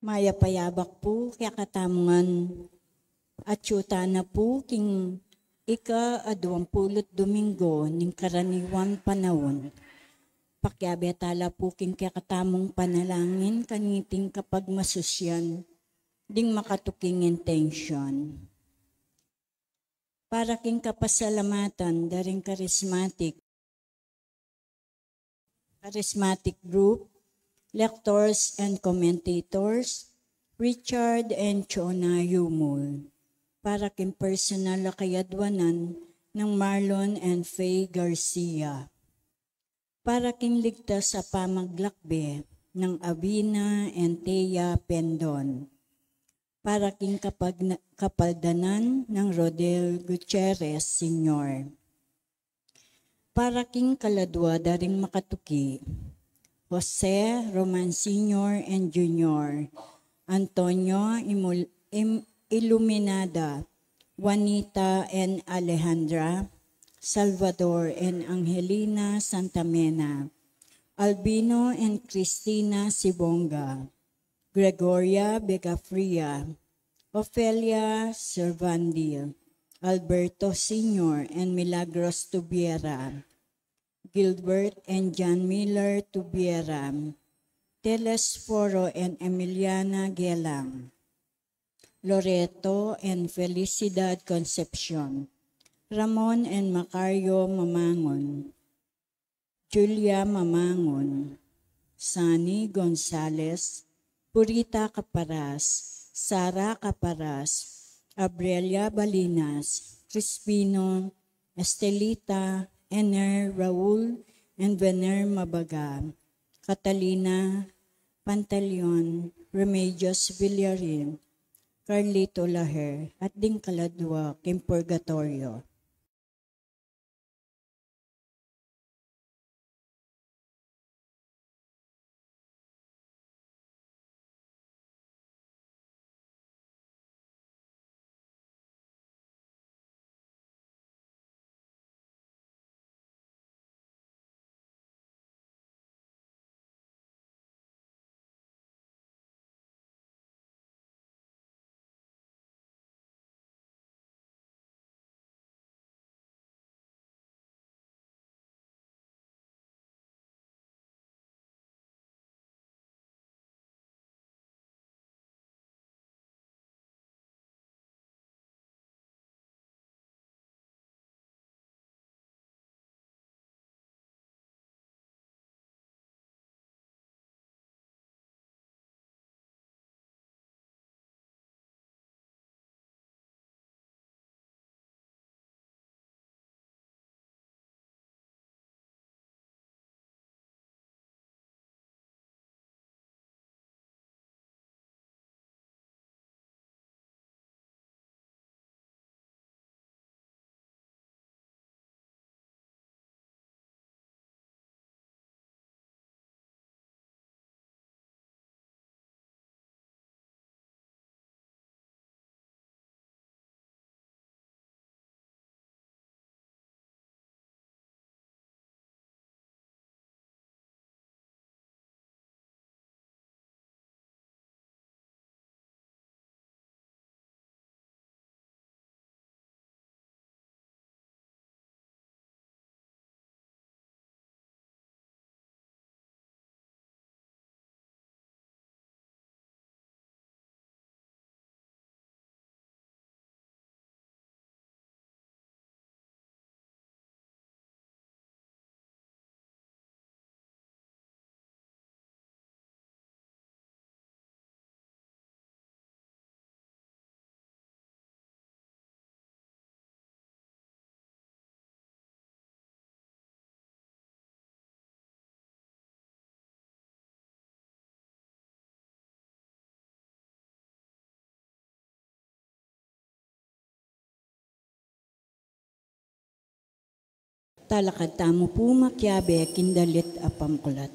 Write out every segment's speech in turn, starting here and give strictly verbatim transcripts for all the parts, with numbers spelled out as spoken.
Mayap a yabak pu kekatamu ngan, atyu tana pu king ika-aduang pulu't Domingo ning karaniwan panaun. Pakiabe tala pu king kekatamung panalangin kaniting kapagmasusyan ding makatuking intensyon. Para king kapasalamatan da ring charismatic, charismatic group, lectors and commentators, Richard and Chona Yumul. Para king personal a kayadwanan nang Marlon and Faye Garcia. Para king ligtas a pamaglakbe nang Avina and Thea Pendon. Para king kapag-, kapaldanan nang Rodel Gutierrez Senior. Para king kaladwa da ring makatuki, Jose Roman Senior and Junior, Antonio Imul-, Im-, Iluminada, Juanita and Alejandra, Salvador and Angelina Santamena, Albino and Cristina Sibonga, Gregoria Vegafria, Ofelia Servandil, Alberto Senior and Milagros Tubiera, Gilbert and John Miller Tubiera, Telesforo and Emiliana Gelang, Loreto and Felicidad Concepcion, Ramon and Macario Mamangon, Julia Mamangon, Sunny Gonzales, Purita Caparas, Sara Caparas, Abrelia Balinas, Crispino, Estelita, Ener, Raul, and Vener Mabaga, Catalina, Pantaleon, Remedios Villarin, Carlito Laher, at ding kaladwa king purgatorio. Talakad tamu pu makiabe king dalit a pamuklat.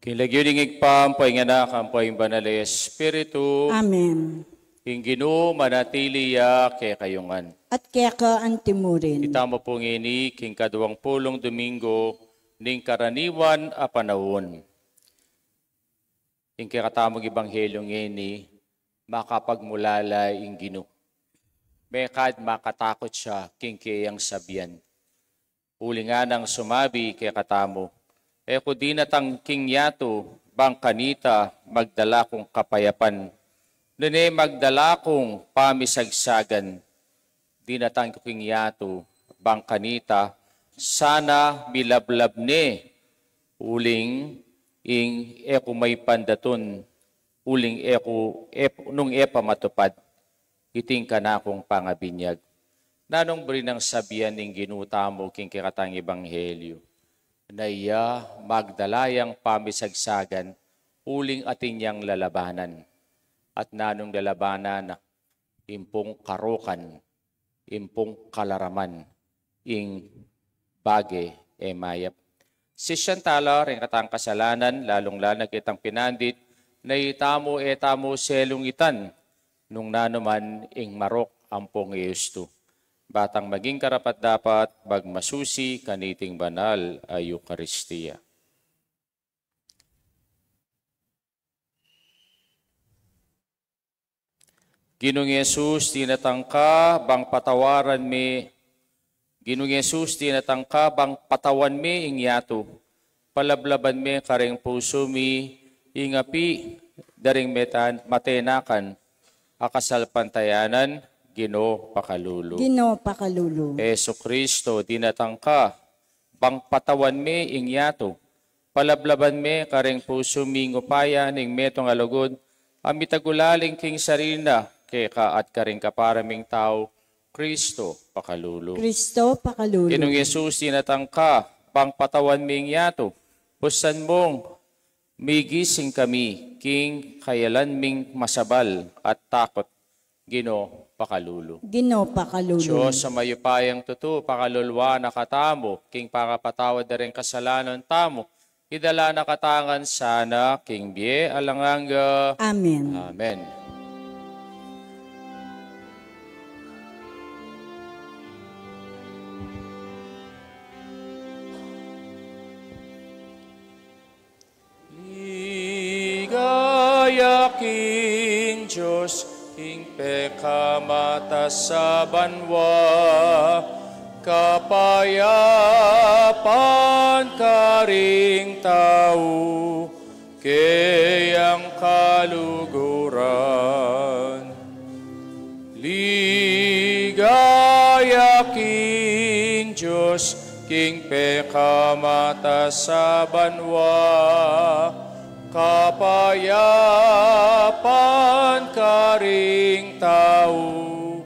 King lagyu ning Ibpa, ampo ing Anak, ampo ing Banal a Espiritu. Amen. Ing Ginu manatili ya kekayu ngan. At keka antimurin. Itamu pu ngeni king kaduang pulung Domingo ning karaniwan a panaun. Ing kekatamung ebanghelyo ngeni, makapagmulala ing Ginu. Mekad makatakut ya king keyang sabian. Uli nganang sumabi kekatamu, e ku dinatang king yatu bang kanita magdala kung kapayapan, nune magdala kung pamisagsagan. Dinatang ku king yatu bang kanita sana milablab ne, uling ing e ku maypan datun, uling e ku, e, nung e pa matupad iting kanakung pangabinyag. Nanung buri nang sabian ning Ginu tamu king kekatang ebanghelyo? Na iya magdala yang pamisagsagan, uling atin yang lalabanan. At nanung lalabanan na? Impung karukan, impung kalaraman, ing bage e mayap. Sisian tala ring katang kasalanan, lalung-lalu na kitang pinandit, na itamu e tamu selungitan, nung nanu man ing marok ampong e ustu, ba tang maging karapat-dapat magmasusi kaniting banal a Eukaristia. Ginung Jesus, dinatang ka bang patawaran mi, Ginung Jesus, dinatang ka bang patawan mi ing yatu, palablaban mi karing pusu mi ing api da ring metan-, matenakan a kasalpantayanan, Ginu pakalulu. Ginu pakalulu. Jesucristo, dinatang ka bang patawan mi ing yatu, palablaban mi karing pusu mi ing upaya ning metung a lugud a mitagulaling king sarili na keka at karing kapara ming tau, Cristo pakalulu. Cristo pakalulu. Ginung Jesus, dinatang ka bang patawan mi ing yatu, pusan mung migising kami king kayalan ming masabal at takut, Ginu pakalulu. Ginu pakalulu. Dios a mayupayang tutu, pakaluluan na katamu king pakapatawad da ring kasalanan tamu, idala na katamu ngan sana king bie alang angga. Amen. Amen. Ligaya king Dios, king pekamatasaban wa, kapayapan karing tau, keyang kaluguran. Ligaya king Dios, king pekamatasaban wa, kapayapan karing tau,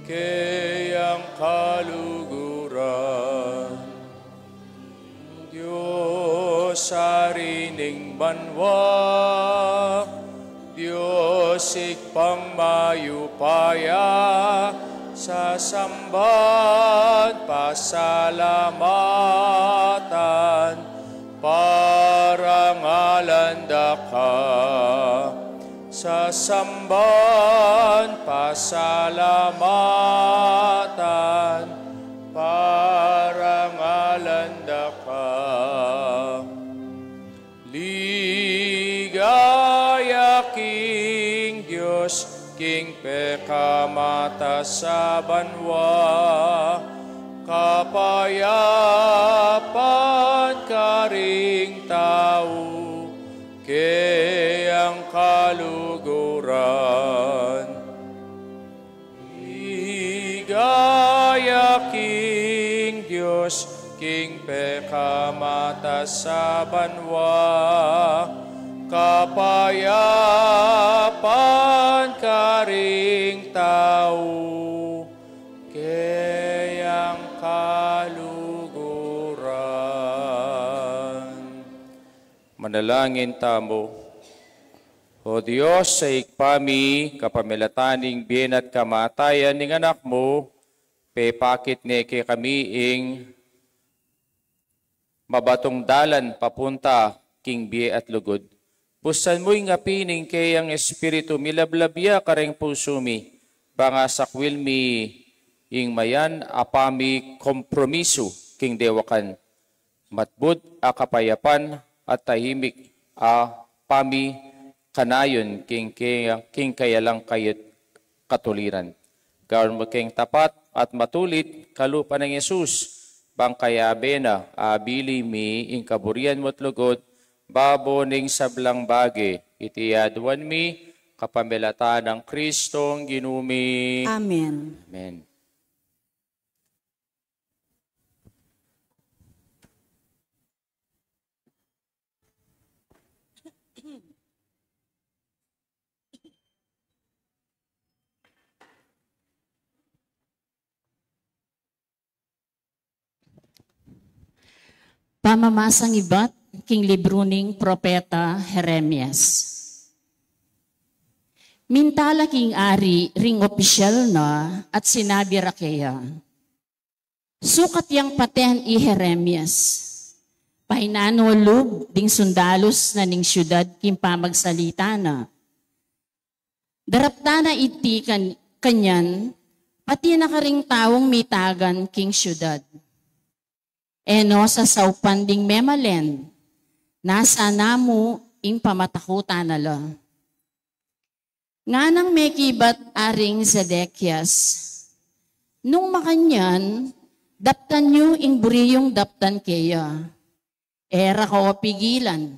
keyang kaluguran. Dios, Ari ning banua, Dios Ibpang mayupaya, sasamban, pasalamatan, parangalan da ka. Sasamban, pasalamatan, parangalan da ka. Ligaya king Dios, king pekamatasaban wa, kapayapan karing tau, keyang kaluguran. Ligaya king Dios, king pekamatasaban wa, kapayapan karing tau, keyang kaluguran. Manalangin tamu. O Dios a Ibpa mi, kapamilatan ning bie na't kamatayan ning Anak mu, pepakit ne kekami ing mabatung dalan papunta king bie at lugud. Busan mu ing api ning keyang Espiritu milablab ya kareng pusu mi, bang asakwil mi ing mayan a pamikompromisu king dewakan, matbud a kapayapan at tahimik a pamikanayon king, king, king kayalang kayat katuliran. Gawan mu keng tapat at matulid kalupa nang Jesus, bang kayabe na abili mi ing kaburian mu at lugud, babo ning sablang bage, iti aduan mi kapamilatan nang Kristong Ginu mi. Amen. Amen. Pamamasang ibat king libru ning propeta Jeremias. Minta la king ari ring opisyal na at sinabi ra keya, "Sukat yang paten i Jeremias." Painanu lub ding sundalus na ning syudad king pamagsalita na. Daraptan na iti kan-, kanyan, pati na karing taung mitagan king syudad. E no sasaupan ding memalen, nasa na mu ing pamatakutan na la. Nganang mekibat Aring Zedekias, nung makanyan, daptan yu ing buri yung daptan keya. E ra ko pigilan.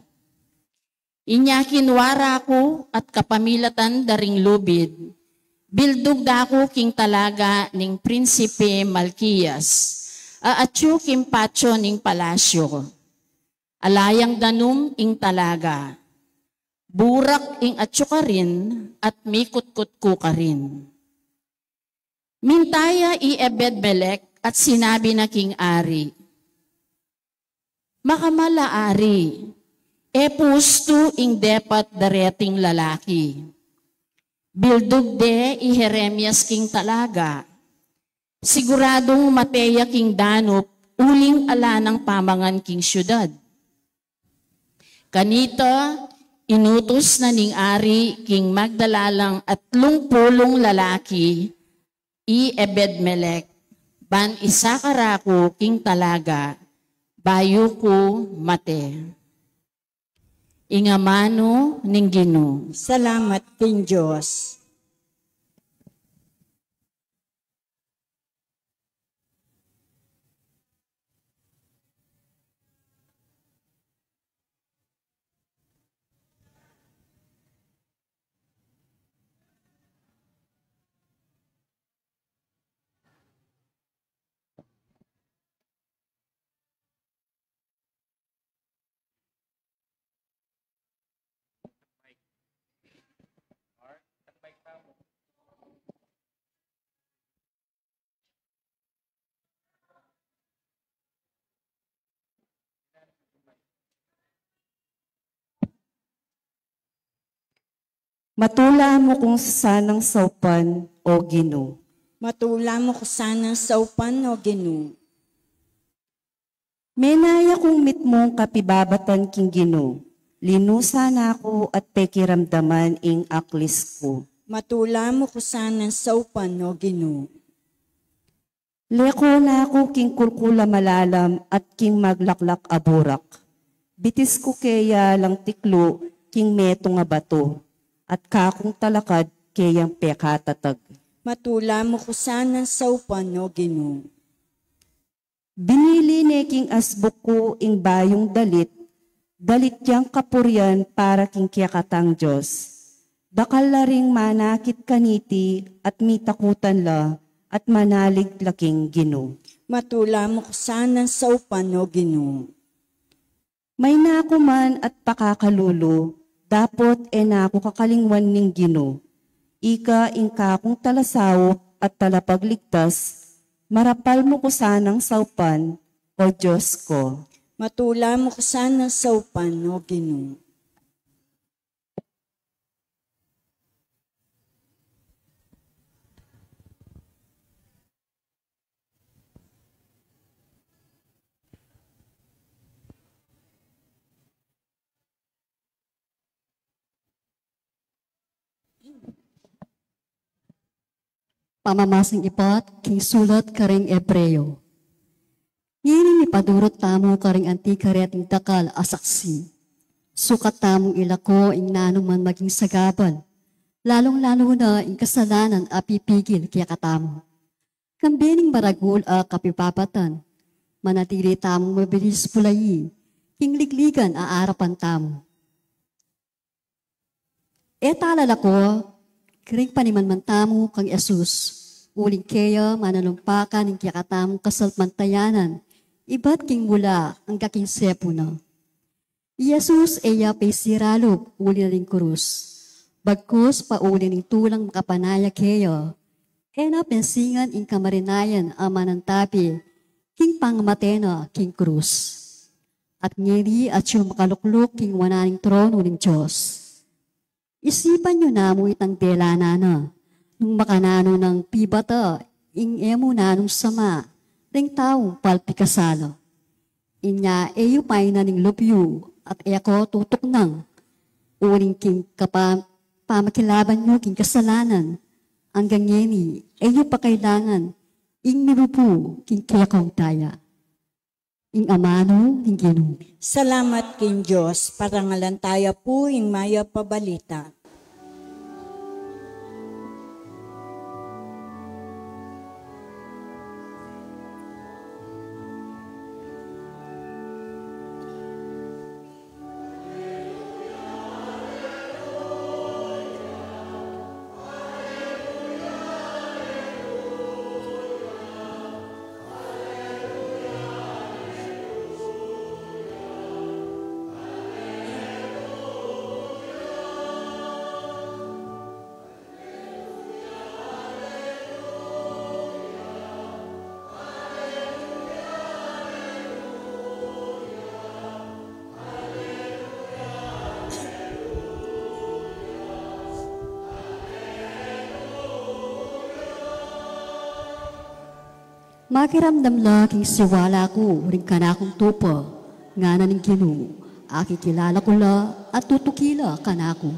Inya kinua ra ku at kapamilatan da ring lubid, bildug da ku king talaga ning Prinsipe Malkiyas, a atyu king patio ning palasyo. Ala yang danum ing talaga. Burak ing atyu karin at mikutkut ku karin. Minta ya i Ebed-Melek at sinabi na king ari, "Makamal a ari, e pustu ing depat dareting lalaki." Bildug de i Jeremias king talaga. Siguradung mate ya king danup uling ala nang pamangan king syudad. Kanita, inutus na ning ari king magdala lang atlung pulung lalaki, i Ebed-Melek, ban isakar aku king talaga, bayu ku mate. Ing amanu ning Ginu. Salamat king Dios. Matula mu kung sanang saupan, O Ginu. Matula mu kung sanang saupan, O Ginu. Menaya kung mitmung kapibabatan king Ginu, linusan na ku at pekiramdaman ing aklis ku. Matula mu ku sanang saupan, O Ginu. Leko na ku king kulkul a malalam at king maglaklak a burak. Bitis ku keya lang tiklu king metung a batu, at kakung talakad keyang pekatatag. Matula mu ku sanang saupan, O Ginu. Binili ne king asbuk ku ing bayung dalit, dalit yang kapurian para king kekatang Dios. Dakal la ring manakit kaniti at mitakutan la at manalig la king Ginu. Matula mu ku sanang saupan, O Ginu. Mayna ku man at pakakalulu, dapot e na ku kakalingwan ning Ginu. Ika ing kakung talasaup at talapagligtas, marapal mu ku sanang saupan, O Dios ko. Matula mu ku sanang saupan, O Ginu. Pamamasang ibat king sulat kareng Ebreo. Ngeni mipadurut tamu kareng anti kareting dakal a saksi. Sukat tamung ilako ing nanuman maging sagabal, lalung-lalu na ing kasalanan a pipigil kekatamu. Kambe ning maragul a kapibabatan, manatili tamung mabilis bulayi king ligligan a arapan tamu. E ta lalako kareng panimanman tamu kang Jesus, uling keya manalumpakan ing kekatamung kasalpantayanan, ibat king mula angga king sepu na. I Jesus e ya pesiralup uli na ning krus, bagkus pauli ning tulang makapanaya keya, e na pensingan ing kamarinayan a manantabi king pangamate na king krus. At ngeni atyu makalukluk king wanan ning trono ning Dios. Isipan yu namu itang delanan na, nung makananu nang pibata ing e mu nanung sama reng taung palpikasala. Inya e yu painan ing lub yu at e ko tutuknang, uling king kapa-, pamakilaban yu king kasalanan, anggang ngeni e yu pa kailangan ing mibubu king kekong daya. Ing amanu ning Ginu. Salamat king Dios, parangalan taya pu ing mayap a balita. Makiramdam la king siwala ku ring kanakung tupa, ngana ning Ginu, akikilala ku la at tutuki la kanaku.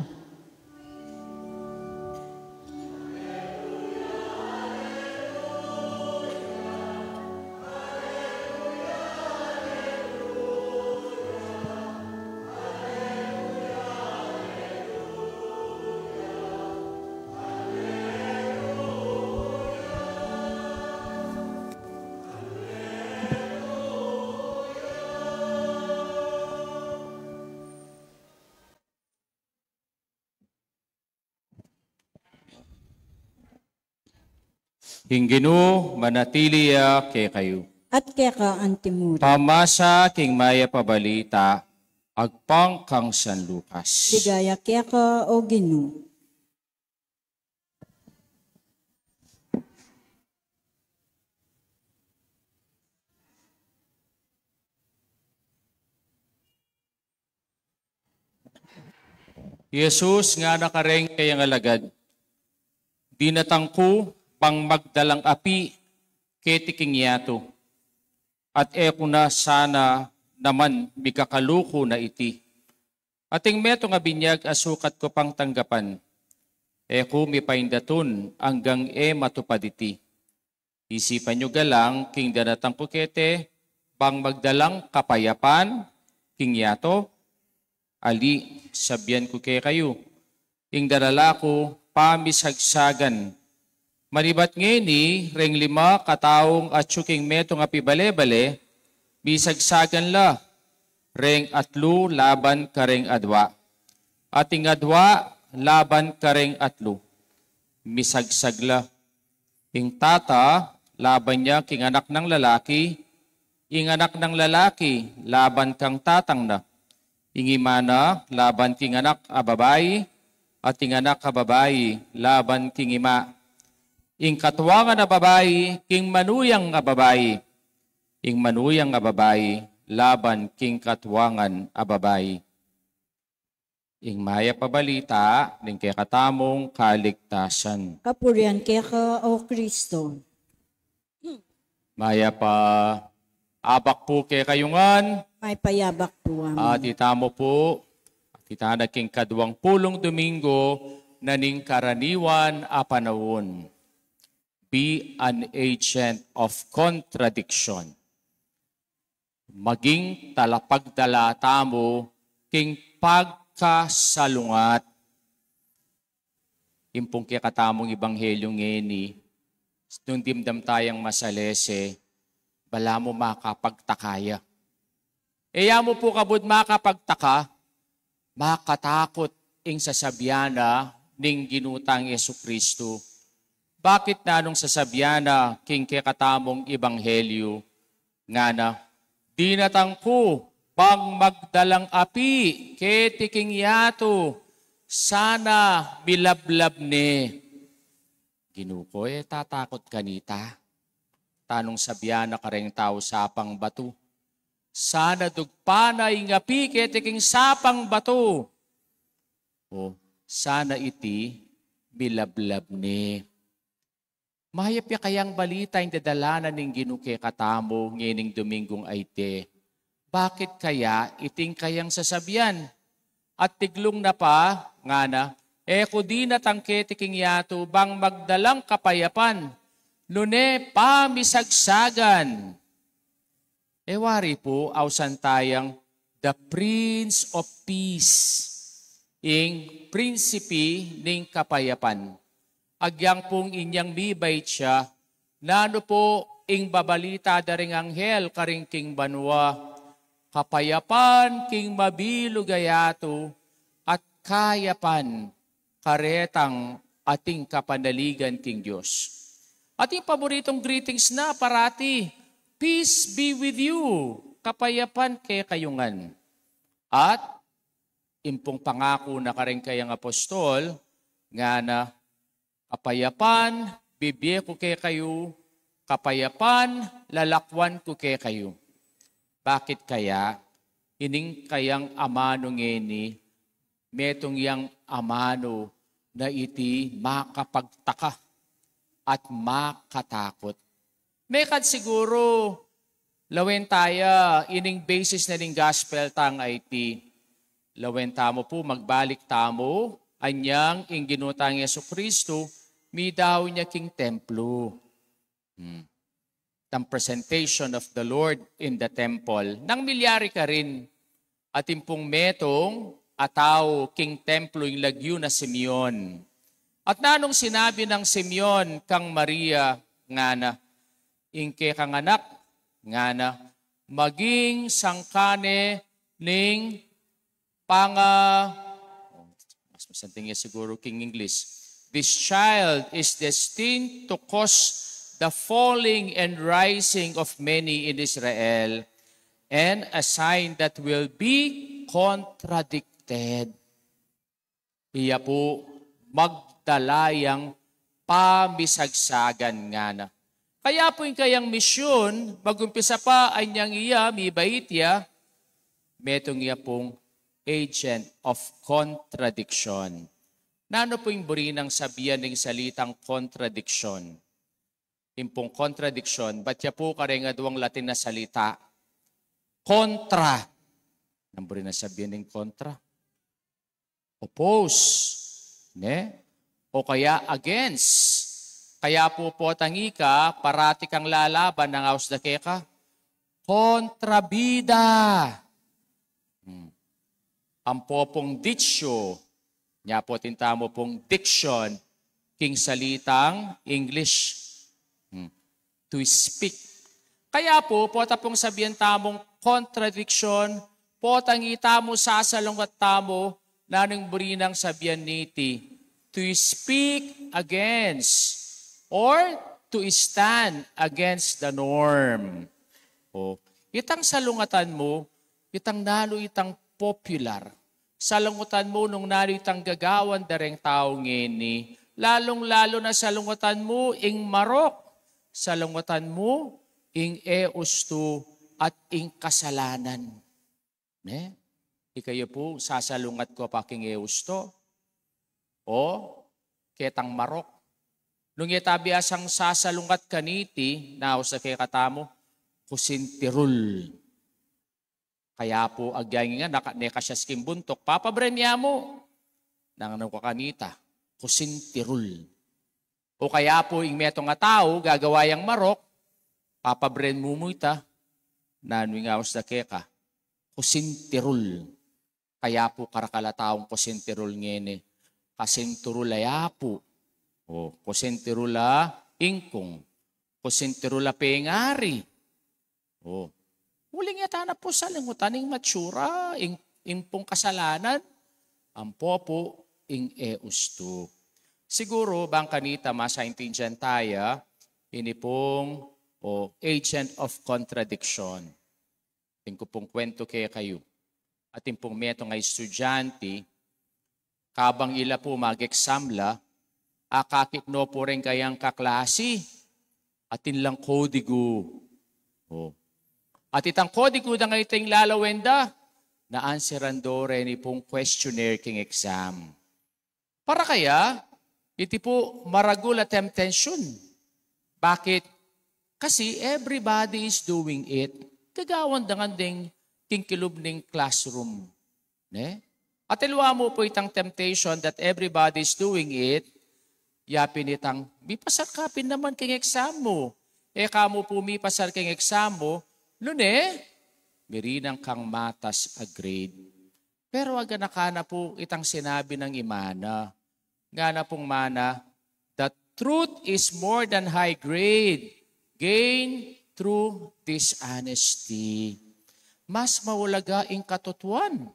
Ing Ginu manatili ya kekayu. At keka antimurin. Pamasa king mayap a balita agpang kang San Lucas. Ligaya keka, O Ginu. Jesus ngana kareng kayang alagad, "Dinatang ku bang magdalang api keti king yatu, at e ku na sana naman mikakaluku na iti. Ating metung a binyag a sukat ku pang tanggapan, e ku mipaindatun anggang e matupad iti. Isipan yu galang king danatang ku keti, bang magdalang kapayapan king yatu? Ali, sabian ku kekayu, ing dalala ku pamisagsagan. Manibat ngeni, reng lima kataung atyu king metung a pibale-bale, misagsagan la reng atlu laban kareng adwa, at ing adwa laban kareng atlu. Misagsag la. Ing tata laban ya king anak nang lalaki, ing anak nang lalaki laban kang tatang na, ing ima na laban king anak a babai, at ing anak a babai laban king ima, ing katuangan a babai king manuyang a babai, ing manuyang a babai laban king katuangan a babai." Ing mayap a balita ning kekatamung kaligtasan. Kapurian keka, O Kristo. Mayap a abak pu kekayu ngan. Mayap a abak pu, Among. At itamu pu, at ita na king kaduang pulung Domingo na ning karaniwan a panaun. Be an agent of contradiction. Maging talapagdala tamu king pagkasalungat. Impong kekatamung ebanghelyu ngeni, nung dimdam tayang masalese, balamu makapagtaka ya. E ya mu pu kabud makapagtaka, makatakut ing sasabian na ning Ginu tang Jesu Kristu. Bakit na nung sasabian na king kekatamung ebanghelyu, ngana, "Dinatang ku bang magdalang api keti king yatu, sana milablab ne." Ginu ku, e tatakut kanita? Tanung sabian na kareng tau, "Sapang batu. Sana dugpa na ing api keti king sapang batu. O, sana iti milablab ne." Mayap ya kayang balita ing dadala na ning Ginu kekatamu ngening Dominggung ayni? Bakit kaya iting kayang sasabian? At tiglung na pa, ngana, "E ku dinatang keti king yatu bang magdalang kapayapan, nune pamisagsagan." E wari pu, ausan tayang the Prince of Peace, ing prinsipe ning kapayapan. Agyang pung inyang mibait ya, nanu pu ing babalita da ring anghel karin king banua? Kapayapan king mabilug a yatu at kayapan karetang ating kapanaligan king Dios. Ating paboritung greetings na parati, "Peace be with you." Kapayapan kekayu ngan. At impong pangaku na karing kayang apostol, ngana, "Kapayapan bibie ku kekayu, kapayapan lalakwan ku kekayu." Bakit kaya? Ining kayang amanu ngeni, metung yang amanu na iti makapagtaka at makatakut. Mekad siguru, lawen taya ining basis na ning gospel tang ayni. Lawen tamu pu, magbalik tamu anyang ing Ginu tang Jesu Kristu midaun ya king templo. Hmm. The presentation of the Lord in the temple. Nang milyari karin, atin pung metung a tau king templo ing lagyu na Simeon. At nanung sinabi nang Simeon kang Maria, ngana, "Ing kekang anak," ngana, "maging sangkan ne ning panga," mas masanting ya siguru king English, "This child is destined to cause the falling and rising of many in Israel, and a sign that will be contradicted." Iya pu magdala yang pamisagsagan, ngana. Kaya pu ing kayang misyun, magumpisa pa anyang iya mibait ya, metung ya pung agent of contradiction. Nanu pu ing buri nang sabian ning salitang contradiction? Ing pung contradiction, bat ya pu kareng aduang Latin a salita, contra. Nanu buri nang sabian ning contra? Oppose, ne? O kaya against. Kaya pu potang ika, parati kang lalaban, nung aus da keka, kontrabida. Hmm. Ampo pung ditsyo, nya pu atin tamu pung diction, king salitang English. Hmm. To speak. Kaya pu, pota pung sabian tamung contradiction, potang itamu sasalungat tamu, nanu ing buri nang sabian niti? To speak against or to stand against the norm. O, itang salungatan mu, itang nanu itang popular. Salungatan mu nung nanu itang gagawan da reng tau ngeni. Lalung-lalu na salungatan mu ing marok. Salungatan mu ing e ustu at ing kasalanan. Ne? Ikayu pu, sasalungat ko pa king e ustu? O ketang marok? Nung e ta biasang sasalungat kaniti, nanu sa kekatamu? Kusintirul. Kaya pu, agyang ing anak, ne kasyas king buntuk, papabremya mu. Nanu ka kanita? Kusintirul. O kaya pu ing metung a tau gagawa yang marok, papabren mu mu ita, nanu ing aus da keka? Kusintirul. Kaya pu karakal a taung kusintirul ngeni, kasintirul a yapu. O, kusintirul a ingkung. Kusintirul a pengari. O. Uling e ta na pu salingutan ing matsura, ing, ing pung kasalanan, ampo pu ing e ustu. Siguru bang kanita masaintindian taya, ini pung, o, agent of contradiction. Atin ku pung kwentu kekayu. Atin pung metung a estudyante, kabang ila pu mag-exam la, akakit no pu reng kayang kaklasi, atin lang kodigu. O. At itang kodigu da nga ita ing lalawen da, na-answeran do reni pung questionnaire king exam. Para kaya, iti pu maragul a temptation. Bakit? Kasi everybody is doing it. Gagawan da ngan deng king kilub ning classroom. Ne? At aliwa mu pu itang temptation that everybody is doing it, yapin itang, mipasar ka pin naman king exam mu. E ka mu pu mipasar king exam mu, nune, mirinang kang matas a grade. Pero aganaka na pu itang sinabi nang imana. Ngana pung mana, "The truth is more than high grade gained through dishonesty." Mas maulaga ing katutuan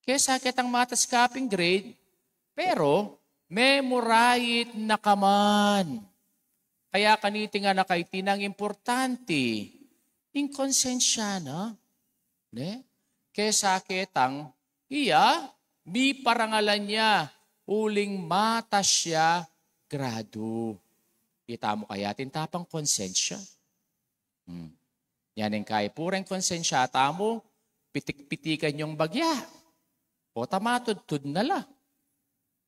kesa ketang matas ka ping grade, pero memurait na ka man. Kaya kaniti nga na kaitinang importante ing konsensya na, ne? Kesa ketang iya, miparangalan ya, uling matas ya gradu. Ita mu kaya atin ta pang konsensya. Hmm. Yan ing kay pureng konsensya tamu, pitik-pitikan yung bagya. O tamatudtud na la.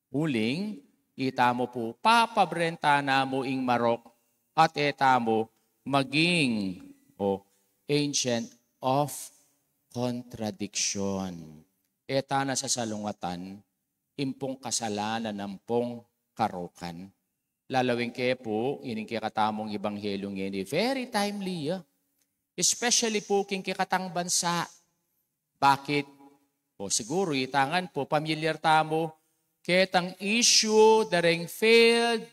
Uling, ita mu pu, papabrenta na mu ing marok at e tamu maging, o, agent of contradiction. E ta na sasalungatan ing pung kasalanan ampong karokan. Lalawin ke pu, ining kekatamung ebanghelyo ngeni, very timely ya. Especially pu king kekatang bansa. Bakit? O siguru, ita ngan pu, pamilyar tamu ketang issue da reng failed,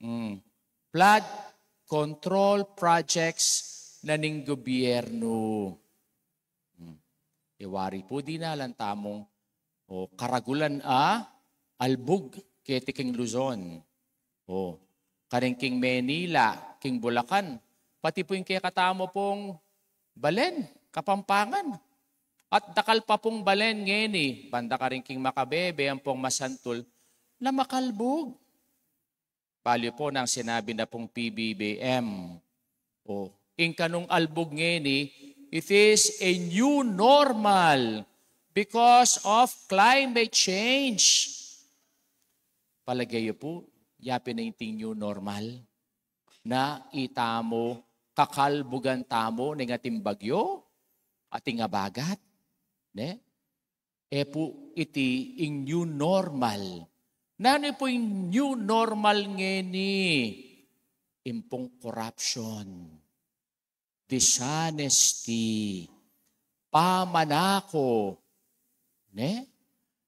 mm, flood control projects na ning gobyerno. Hmm. E wari pu dinalan tamung, o, karagulan a albug keti king Luzon. O, karin king Manila, king Bulacan, pati pu ing kekatamu pung balen, Kapampangan. At dakal pa pung balen ngeni, banda karin king Macabebe, ampong Masantul, na makalbug. Balu pu nang sinabi na pung P B B M, o, ing kanung albug ngeni, it is a new normal because of climate change. Palage yu pu, yapin na ing new normal na itamu, kakalbugan tamu ning ating bagyo, ating abagat, ne? E pu iti ing new normal. Nanu pu ing new normal ngeni? Impong corruption, dishonesty, pamanako, ne?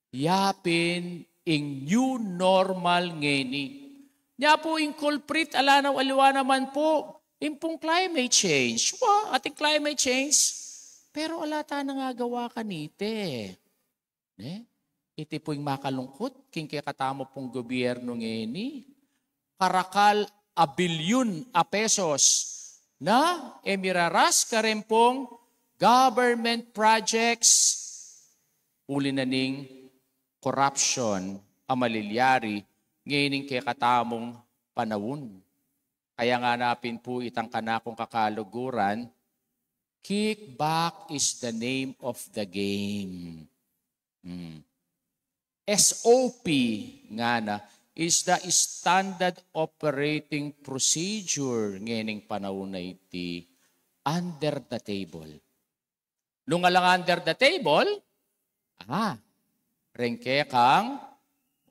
Yapin ing new normal ngeni. Nya pu ing culprit, ala nang aliwa naman pu, impong climate change. Wa, ating climate change. Pero ala ta nang agawa kaniti. Ne? Iti pu ing makalungkut king kekatamu pung gobyerno ngeni. Karakal a bilyun a pesos na e miraras kareng pung government projects. Uli na ning corruption a malilyari ngening kekatamung panaun. Kaya ngana pin pu itang kanakung kakaluguran, kickback is the name of the game. Hmm. S O P ngana is the standard operating procedure ngening panaun a iti, under the table. Nung alang under the table, ah, reng kekang,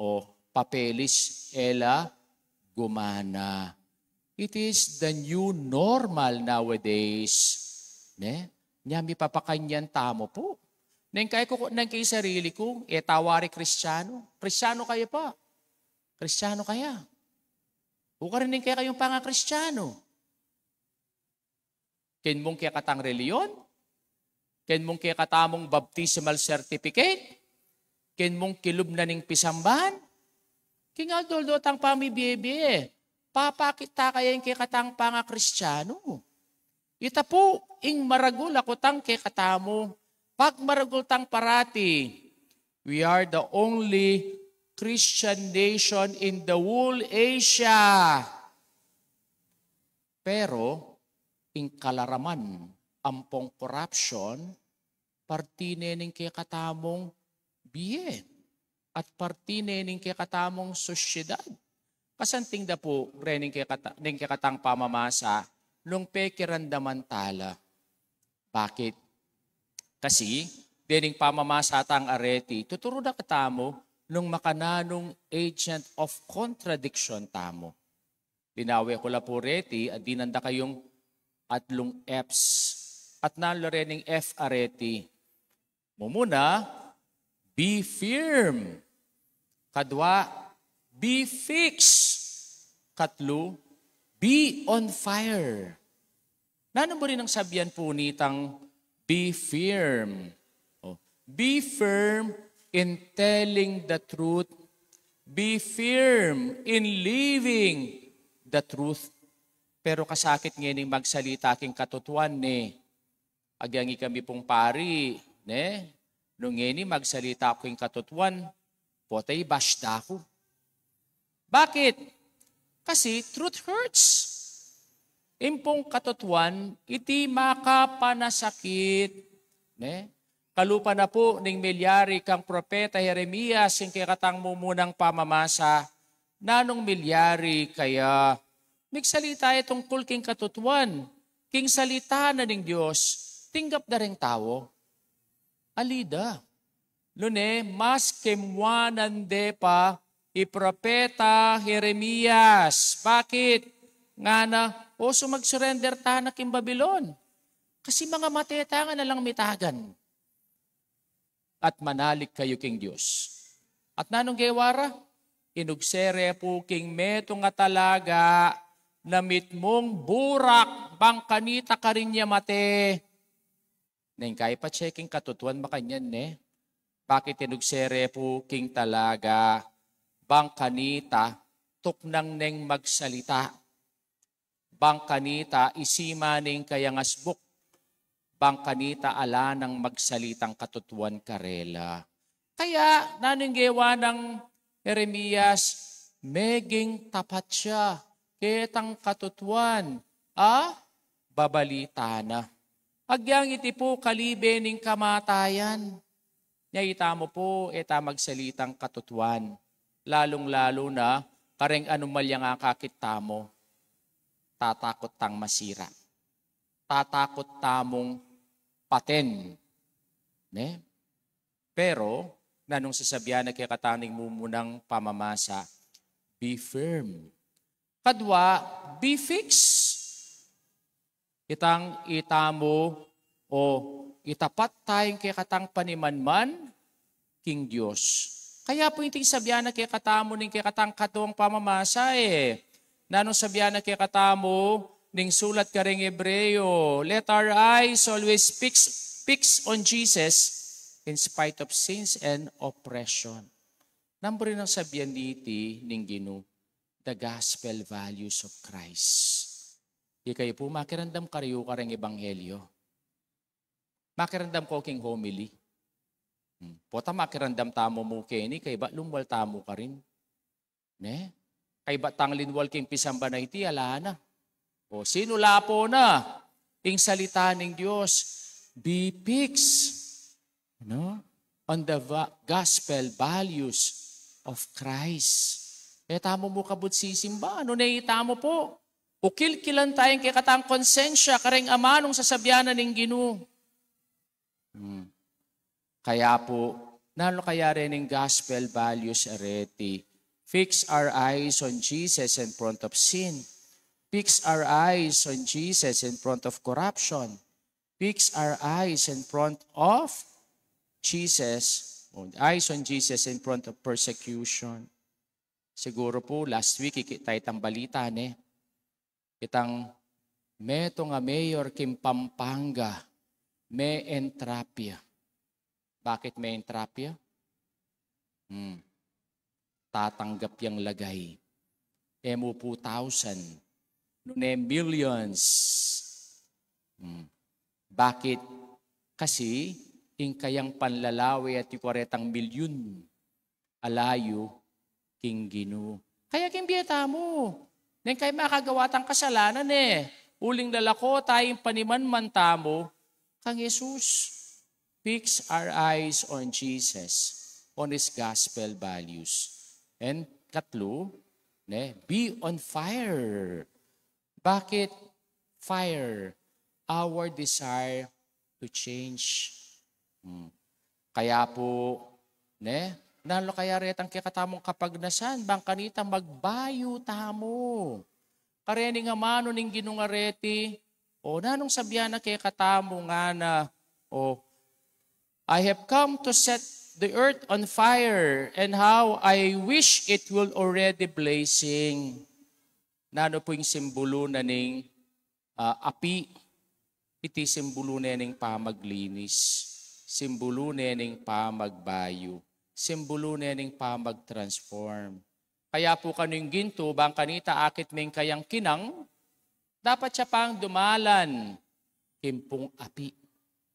o, papeles e la gumana. It is the new normal nowadays. Ne? Nya mipapakanyan tamu pu. Neng kaya ku, neng kaya sarili ku, e ta wari Kristiyanu. Kristiyanu kaya pa. Kristiyanu kaya. O karin neng kaya kayung panga-Kristiyanu. Ken mung kekatang relihiyon, ken mung kekatamung baptismal certificate, ken mung kilub na ning pisamban, king aldo-aldo tang pamibie-bie, papakit ta kaya ing kekatang panga-Kristiyanu. Ita pu ing maragul a kutang kekatamu, pagmaragul tang parati. We are the only Christian nation in the whole Asia. Pero ing kalaraman ampong korapsyon, parti ne ning kekatamung bie at parti ne ning kekatamung sosyedad. Kasanting da pu re ning kekata-, ning kekatang pamamasa nung pekiramdaman ta la. Bakit? Kasi dening pamamasa tang areti, tuturu da katamu nung makananung agent of contradiction tamu. Binawi ku la pu reti, at dinan da kayung atlung Fs. At nanu la rening F areti? Mumuna, be firm. Kadwa, be fixed. Katlu, be on fire. Nanu buri nang sabian pu nitang be firm? O, be firm in telling the truth. Be firm in living the truth. Pero kasakit ngening magsalita king katutuan ne. Agyang ikami pung pari, ne? Nung ngeni magsalita ku king katutuan, pota i-bash da ku. Bakit? Kasi truth hurts. Ing pung katutuan, iti makapanasakit. Ne? Kalupa na pu ning milyari kang propeta Jeremias, ing kekatang mumunang pamamasa, nanung milyari kaya? Migsalita ya tungkul king katutuan, king salita na ning Dios, tinggap da reng tau. Ali da. Nune, mas kemuanan de pa i propeta Jeremias. Bakit? Ngana, o, so mag-surrender tana king Babilon. Kasi mangamate ta ngan alang mitagan. At manalik kayu king Dios. At nanung gewa ra? Inugse re pu king metung a talaga na mitmung burak bang kanita karin ya mate. Neng kaya pa check ing katutuan makanyan ne. Bakit inugse re pu king talaga bang kanita tuknang neng magsalita? Bang kanita isima ning kayang asbuk? Bang kanita ala nang magsalitang katutuan karela? Kaya nanung gewa nang Jeremias, meging tapat ya ketang katutuan a babalita na. Agyang iti pu kalibe ning kamatayan. Nya itamu pu, e ta magsalitang katutuan. Lalung-lalu na kareng anumalyang akakit tamu. Tatakut tang masira. Tatakut tamung paten. Ne? Pero nanung sasabian na kekatamu ning mumunang pamamasa, be firm. Kadwa, be fixed. Itang itamu o itapat tayang kekatang panimanman king Dios. Kaya pu ing sabian na kekatamu ning kekatang katong pamamasa e. Nanung sabian na kekatamu ning sulat kareng Hebreo, let our eyes always fix, fix on Jesus in spite of sins and oppression. Nanu buri nang sabian diti ning Ginu, the gospel values of Christ. Ikayu pu makiramdam kayu kareng ebanghelyo. Makiramdam ko king homily. Hmm. Pota makiramdam tamu mu keni, kaybat lumwal tamu karin. Ne? Kaybat tang linwal king pisamban a iti, ala na. O, sinulapo na ing salita ning Dios, be fixed, no? On the va-, gospel values of Christ. E tamu mu kabud sisimba, nune itamu pu, ukilkilan tayang kekatang konsensya kareng amanung sasabian na ning Ginu. Hmm. Kaya pu, nanu kaya rening gospel values a reti? Fix our eyes on Jesus in front of sin. Fix our eyes on Jesus in front of corruption. Fix our eyes in front of Jesus. Eyes on Jesus in front of persecution. Siguro po, last week, ikit tayo itang balita, ne? Itang metung a mayor king Pampanga, me-entrapya. Bakit me-entrapya? Hmm. Tatanggap yang lagay. E mu pu thousand, nune millions. Hmm. Bakit? Kasi ing kayang panlalawe at yu karetang milyun a layu king Ginu. Kaya king bie tamu, neng kaya makagawa tang kasalanan, e, uling lalako tayang panimanman tamu kang Jesus. Fix our eyes on Jesus, on His gospel values. And katlu, ne, be on fire. Bakit fire? Our desire to change. Hmm. Kaya po, ne, nanu kaya retang kekatamung kapagnasan, bang kanita magbayu tamu. Karening amanu ning Ginung areti, o nanung sabian na kekatamu ngana, o, "I have come to set the earth on fire, and how I wish it will already blazing." Nanu pu ing simbulu na ning, ah, api? Iti simbulu ne ning pamaglinis, simbulu ne ning pamagbayu, simbulu ne ning pamagtransform. Kaya pu kanu ing gintu, bang kanita akit me ing kayang kinang, dapat ya pang dumalan king pung api.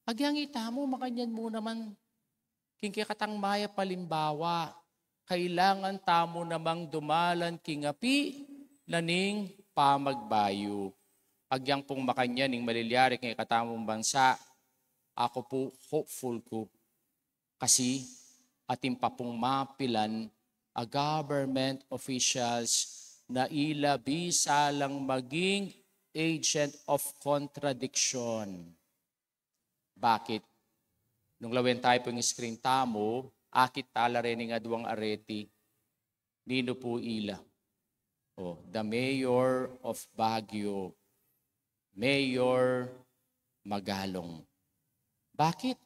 Agyang itamu, makanyan mu naman king kekatang mayap a alimbawa, kailangan tamu namang dumalan king api na ning pamagbayu. Agyang pung makanyan ing malilyari king kekatamung bansa, aku pu hopeful ku. Kasi atin pa pung mapilan a government officials na ila bisa lang maging agent of contradiction. Bakit? Nung lawen tayu pu ing screen tamu, akit tala reni ing aduang areti. Ninu pu ila? O, the mayor of Baguio, Mayor Magalong. Bakit?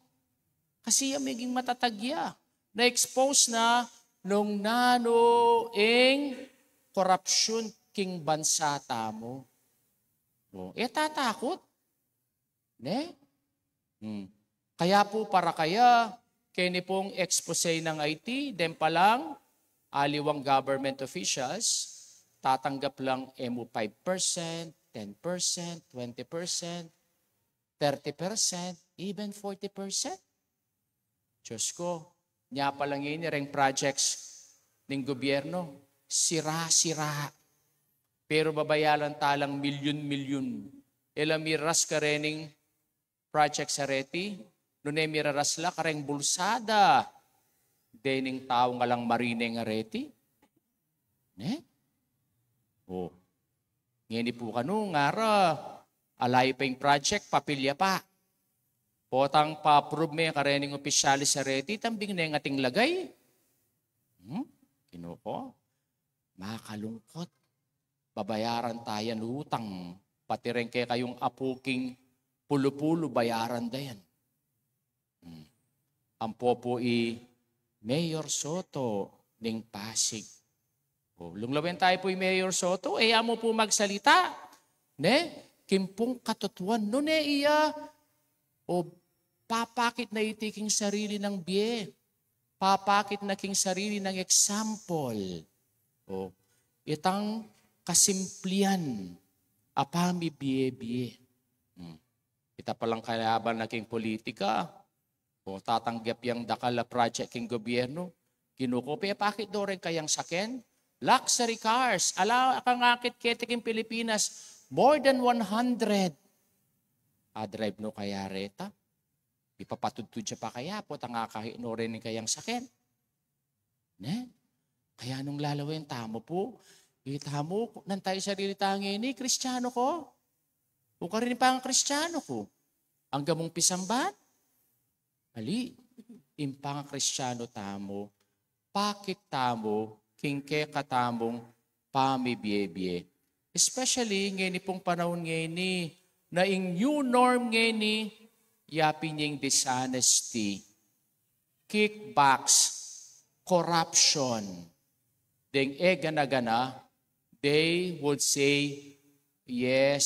Kasi ya meging matatag ya. Na-expose na nung nanu ing korapsyun king bansa tamu. O, e tatakut? Ne? Hmm. Kaya pu para kaya, keni pung expose nang I T, den pa lang, aliwang government officials, tatanggap lang e mu five percent, ten percent, twenty percent, thirty percent, even forty percent. Diyos ko, nya pa lang ini reng projects ning gobyerno, sira-sira. Pero babayaran ta lang milyun-milyun. E la miraras karening projects areti, nune miraras la kareng bulsa da dening taung alang marine ngareti. Ne? O. Ngeni pu kanu, ngara, alayu pa ing project, papilya pa. Potang pa-approve me karening opisyalis areti, tambing ne ing ating lagay. Hmm? Ginu ko, makalungkot. Babayaran ta yan utang, pati reng kekayung apu king pulu-pulu, bayaran da yan. Hmm. Ampo pu i Mayor Soto ning Pasig. O, lunglawen tayu pu i Mayor Soto, e ya mu pu magsalita, ne? King pung katutuan, nune iya, o, papakit na iti king sarili nang bie, papakit na king sarili nang example. O, itang kasimplian a pamibie-bie. Hmm. Ita pa lang kalaban na king politika, o, tatanggap yang dakal a project king gobyerno, Ginu ko, pepakit do reng kayang saken, luxury cars, ala kang akit keti king Pilipinas, more than one hundred. A-drive no kaya reta? Ipapatudtud ya pa kaya, potang akahi no reng kayang saken? Ne? Kaya nung lalawen tamu pu, itamu, nanu tayu sarili ta ngeni, Kristiyanu ko? O karin pang-Kristiyanu ku? Angga mung pisamban? Ali, ing pang-Kristiyanu tamu, pakit tamu king kekatamung pamibie-bie. Especially ngeni pung panaun ngeni, na ing new norm ngeni, ya pin ing dishonesty, kickbacks, corruption. Deng e gana-gana, they would say, "Yes."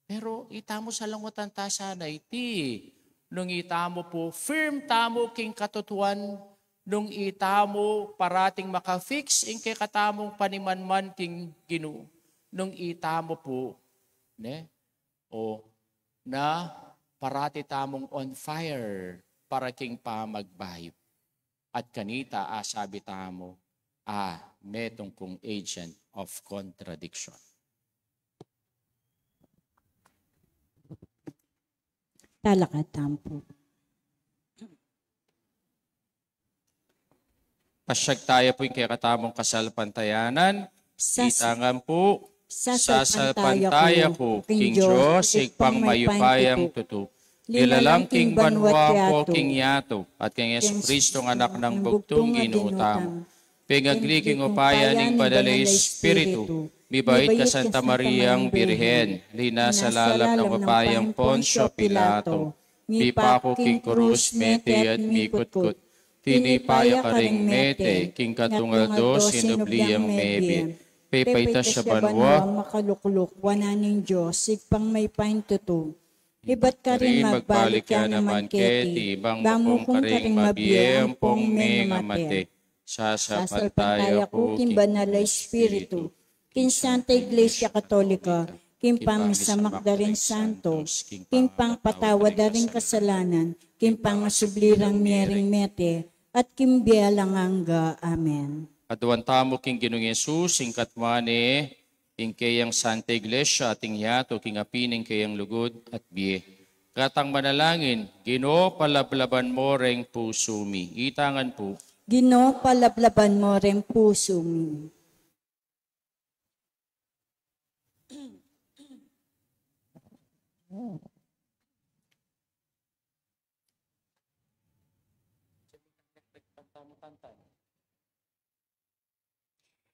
Pero itamu, salangutan ta sana iti. Nung itamu pu, firm tamu king katutuan, nung itamu parating maka-fix ing kekatamung panimanman king Ginu, nung itamu pu, ne? O na parati tamung on fire para king pamagbayu. At kanita, a, sabi tamu, a, metung kung agent of contradiction. Talakad tamu pu. Pasyag taya pu ing kekatamung kasalpantayanan. Sas- Ita ngan pu, sasalpantaya ku king Dios, Ibpang mayupayang tutu. Linalang king banua ampo king yatu, at kang Jesucristo, anak nang bugtung Ginu tamu. Pengagli king upaya ning Banal a Espiritu, mibait kang Santa Mariang Birhen, linasa lalam ning upayang Poncio Pilato, mipaku king krus, mete at mikutkut. Tinipa ya karing mete, king katlung aldo sinubli yang mebie. Pepaitas ya banua, makalukluk wanan ning Dios, Ibpang mayupayang tutu. Ibat karin magbalik ya naman keti, bang mukung karing mabie ampong mengamate. Sasalpantaya ku king Banal a Espiritu, king Santa Iglesia Katolika, king pamisamak da ring santos, king pangpatawad da ring kasalanan, king pangasubli rang mie ring mete, at king bie alang angga. Amen. Aduan tamu king Ginung Jesus, ing katmane ing keyang Santa Iglesia, at ing yatu king api ning keyang lugud at bie. Katang manalangin, Ginu, palablaban mo reng pusu mi. Ita ngan pu. Ginu, palablaban mo reng pusu mi.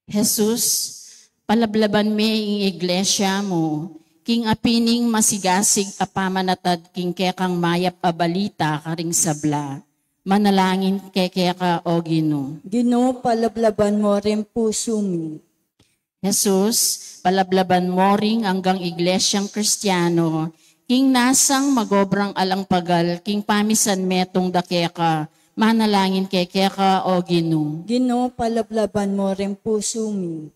Jesus, palablaban me ing iglesia mu, king api ning masigasig a pamanatad king kekang mayap a balita karing sabla. Manalangin kekeka, o Ginu. Ginu, palablaban mo ring pusu mi. Jesus, palablaban mo ring anggang iglesiang Kristiano, king nasang magobrang alang pagal king pamisanmetung da keka, manalangin kekeka, o Ginu. Ginu, palablaban mo ring pusu mi.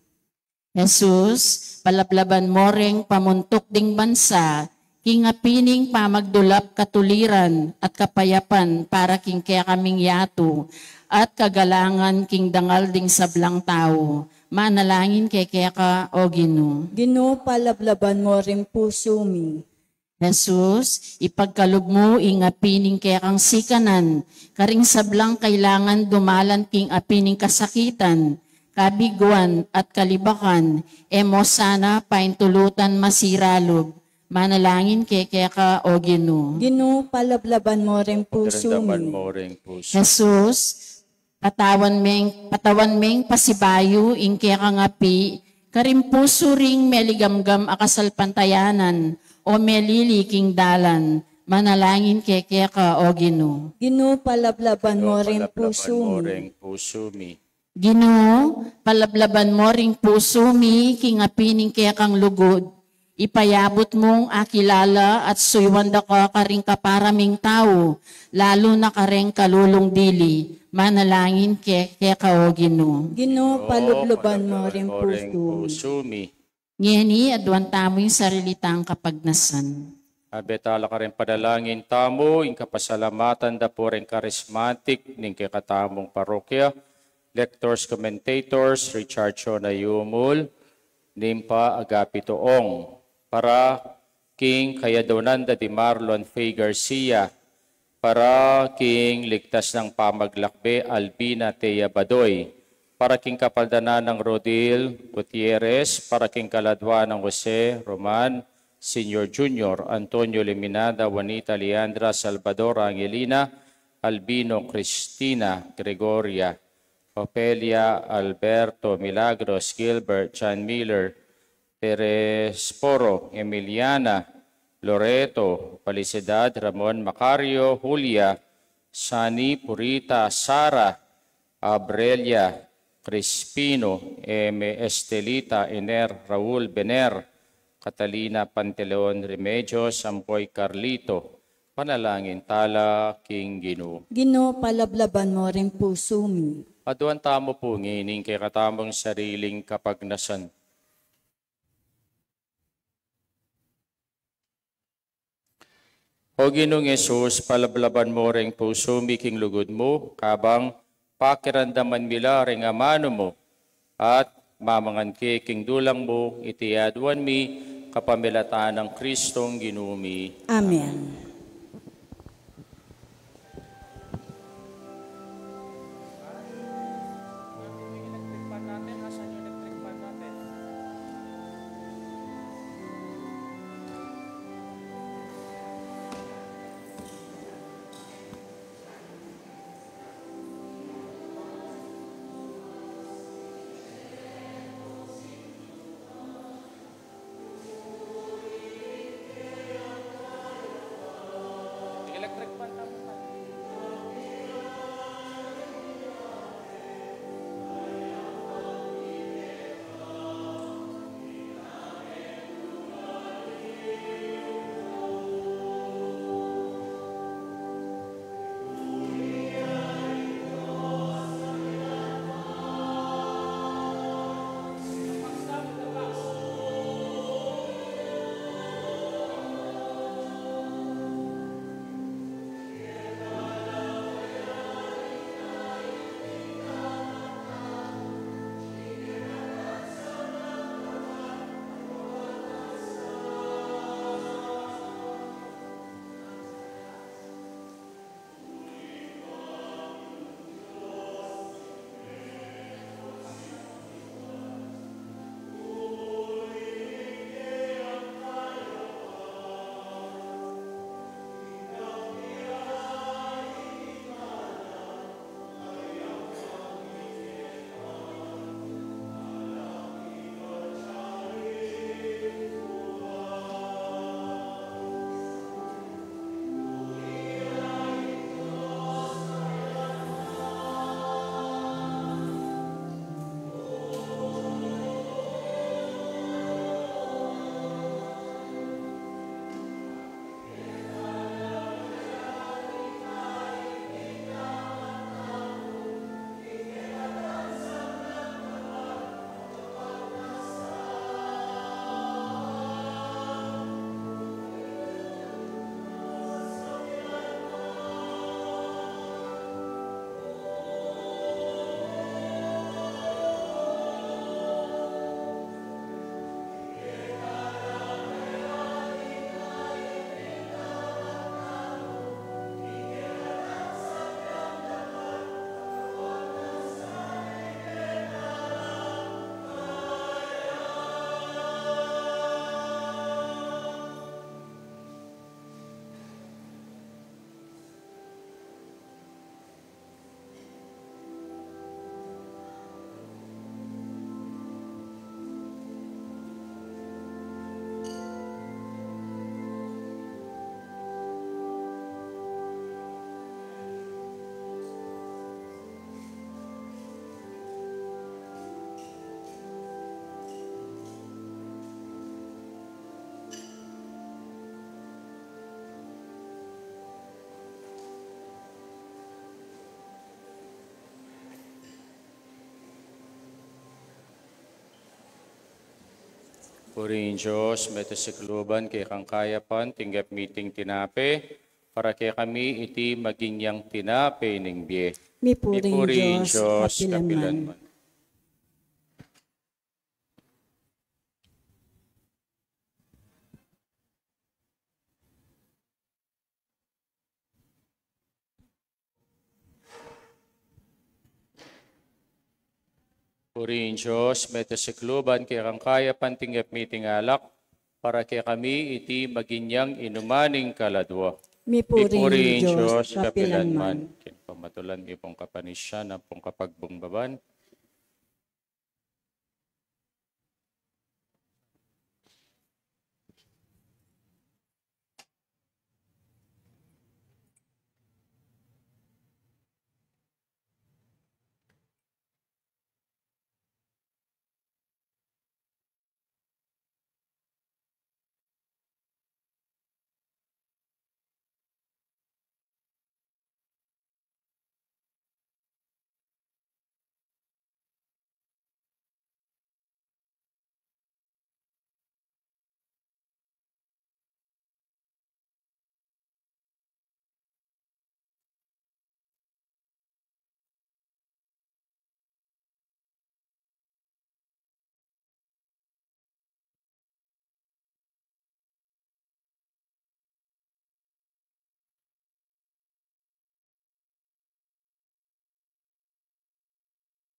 Jesus, palablaban mo ring pamuntuk ding bansa, king api ning pamagdulap katuliran at kapayapan para king kekaming yatu, at kagalangan king dangal ding sablang tau. Manalangin kekeka, o Ginu. Ginu, palablaban mo ring pusu mi. Jesus, ipagkalub mu ing api ning kekang sikanan karing sablang kailangan dumalan king api ning kasakitan, kabiguan, at kalibakan, e mo sana paintulutan masira lub. Manalangin kekeka, o Ginu. Ginu, palablaban mo ring pusu mi. Pakiramdaman mo ring pusu. Jesus, patawan meng, patawan meng pasibayu ing kekang api karing pusu ring meligamgam a kasalpantayanan o melili king dalan. Manalangin kekeka, o Ginu. Ginu, palablaban mo ring pusu mi. Ginu, palablaban mo ring pusu mi king api ning kekang lugud. Ipayabut mung akilala at suyuan da ka karing kapara ming tau, lalu na kareng kalulung dili. Manalangin ke, keka, o Ginu. Ginu, palablaban mo ring pusu mi. Ngeni, aduan tamu ing sarili tang kapagnasan. Abe tala karing panalangin tamu, ing kapasalamatan da pu reng karismatik ning kekatamung parokya, lectors, commentators, Richard Chona Yumul, Nympha Agapito Ong, para king kayaduanan da di Marlon Faye Garcia, para king ligtas nang pamaglakbe, Albina Tea Badoy, para king kapaldanan nang Rodil Gutierrez, para king kaladua nang Jose Roman Senior Junior, Antonio Liminada, Juanita Leandra, Salvador Angelina, Albino Cristina, Gregoria, Ofelia, Alberto, Milagros, Gilbert, John Miller, Teresporo, Emiliana, Loreto, Felicidad, Ramon, Macario, Julia, Sani, Purita, Sara, Abrelia, Crispino, M. Estelita, Iner, Raul, Bener, Catalina, Panteleon, Remedios, Ampoy, Carlito. Panalangin tala king Ginu. Ginu, palablaban mu ring pusu mi. Aduan tamu pu ngening kekatamung sariling kapagnasan. O Ginung Jesus, palablaban mu ring pusu mi king lugud mu, kabang pakiramdaman mi la ring amanu mu, at mamangan ke king dulang mu, iti aduan mi kapamilatan nang Kristong Ginu mi. Amen. Puri ing Dios, metung sikluban kekang kayapan, tinggap mi iting tinape, para kekami iti maging yang tinape ning bie. Mipuri ing Dios kapilanman. Puri ing Dios, metung sikluban kekang kayapan, tinggap mi iting alak, para kekami iti maging yang inuman ning kaladua. Mipuri ing Dios kapilanman. Pamatulan mi pung kapanisyan ampong kapagbungbaban.